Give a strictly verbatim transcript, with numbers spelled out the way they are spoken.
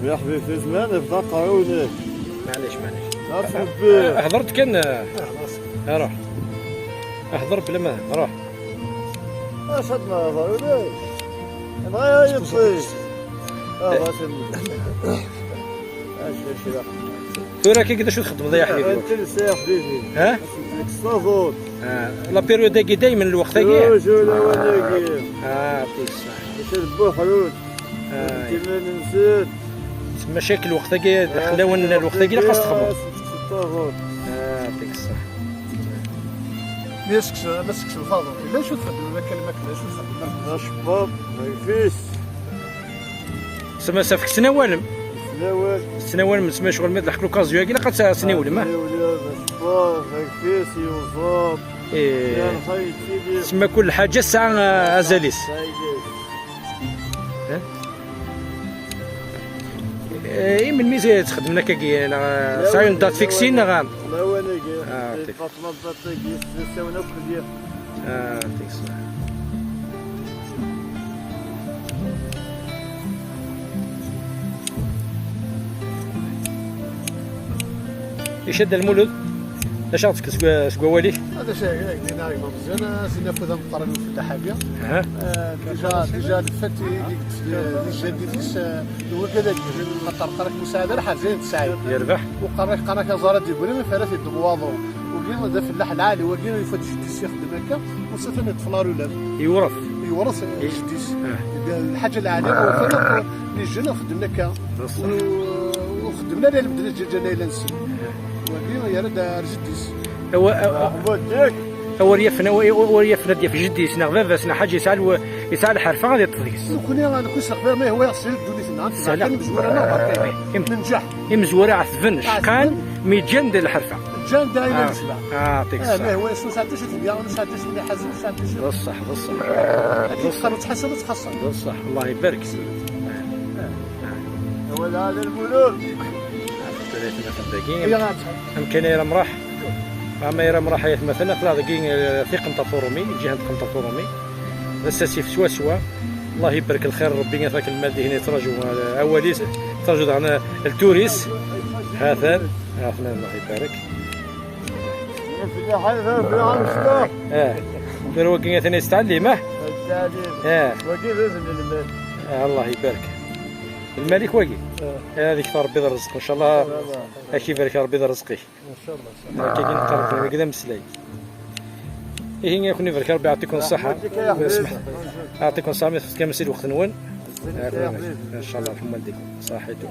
يا حبيبي، في زمان يبدا قارون. معليش، معليش. لا تحب. هضرت كان. روح. هضر بلا ما روح. اش هاد الهضر ولا؟ انا يطيش. اه، باسم. اش اش لا. ثورة كي قداش تخدم يا حبيبي؟ انت لسه يا حبيبي. ها؟ الصافوت. آه. لا بيريود هاكي دايما الوقت هاكي؟ شو، شو، لا، ولا هاكي. اه، يعطيك الصحة. يشربوا حلول. آه. كيما نسيت. تسمى شاك الوقت هاكي، آه، خلاون الوقت هاكي، لا خاص تخدموا. الصافوت. اه، يعطيك الصحة. ما يسكتش، ما يسكتش الفاضل. لا، شو تخدم؟ ما كان، ما كان، شو تخدم؟ الشباب، ما يكفيش. تسمى سافك سنوالم. سنوالم. سنوالم، تسمى شغل ما تلحق لوكازيو، كي لقات سنوالم، ها؟ سنوالم، الشباب، ما يكفيش، يوزاب. ايه. يا نخي سيدي. تسمى كل حاجة ساعة أزاليس. سايديس. ها؟ إيه، من ميزة تخدم لك كي أنا لا، ساين لا، دات لا، فيكسين لا، نغام. لا، ولا كي. آه، عطيك. فاطمة دات فيكسين، ساونا كل يوم. آه، يعطيك الصحة. يشد المولود. اش عطيك سكوا، سكوا والي؟ هذا شيء هكذا، هكذا مزيان، زين ناخذها مقارنة في الفلاحة بها. ها؟ آه، ديجا، ديجا الفتي اللي قلت لي، اللي جا ديتيس، آه، هو كذا يجي، ما طرق لك مساعدة، راح زين تساعد. يربح. وقال لك، قال لك يا زهرة ديقولي، ما فعلا في الدبواضو. وكاين هذا فلاح العالي، وكاين يفوت جديس يخدم هكا، وسيتم يطفى لا رولاف. يورث. يورث، آه، جديس. آه. الحاجة العالية، وثاني، اللي جينا خدمنا هكا. بصح. و-، وخدمنا لها المدينة جا-، جانا إلى نسل. آه. وكاين يا رد جديس. هو، هو، هو ريفنا، هو، هو ريفنا ديال جديس، نا باباس، نا حاجة يسعى الو-، يسعى الحرفة غادي تطفيس. كوني غنكون سخبير، ما هو يصير الدنيا هنا. سهلة. كان مزورة، لا، غير كاين. إم-، من جح. إمزورة عثبن، آه، شقان، عثبن. ميجان ديال الحرفة. جان دايما آه. نسمع. آه، يعطيك آه، الصحة. ما هو يسوس عندو شي تبيع، مش عندو شي اللي حاسب، مش عندو شي. بصح، بصح. هذيك بصح. تقدر تحسن وتحسن. بصح، الله يبارك. آه. آه. هو هذا الملوك. عرفت هذا يتم في الدقيقة. هي غادي. أم كان يرى مراح. أما يرى مراح يتمثل، خلاص، دقيقة، آه، ثقة نتاع طورومي، الجهة نتاع طورومي. الساسي في سوا سوا. الله يبارك الخير، ربي يعطيك المال دي هنا يتراجو، آه، أوليس، يتراجو دعنا التوريس. هاثان، هاثان، الله يبارك. في حال، في حال الشتاء. اه. دير وكي ثاني يستعلم، اه؟ التعليم. اه. وكي لازم المال. آه، الله يبارك. الملك واقي. آه. هذيك ربي يرزق ان شاء الله. ان شاء الله. هاك يبارك ربي يرزقي. ان شاء الله. هاك كي نقرب هكذا مسلاي. ايه، يكون يبارك ربي يعطيكم الصحة. يعطيكم الصحة، ما تفوت كامل الوقت نون. ان شاء الله، الحمد لله. صحيتو.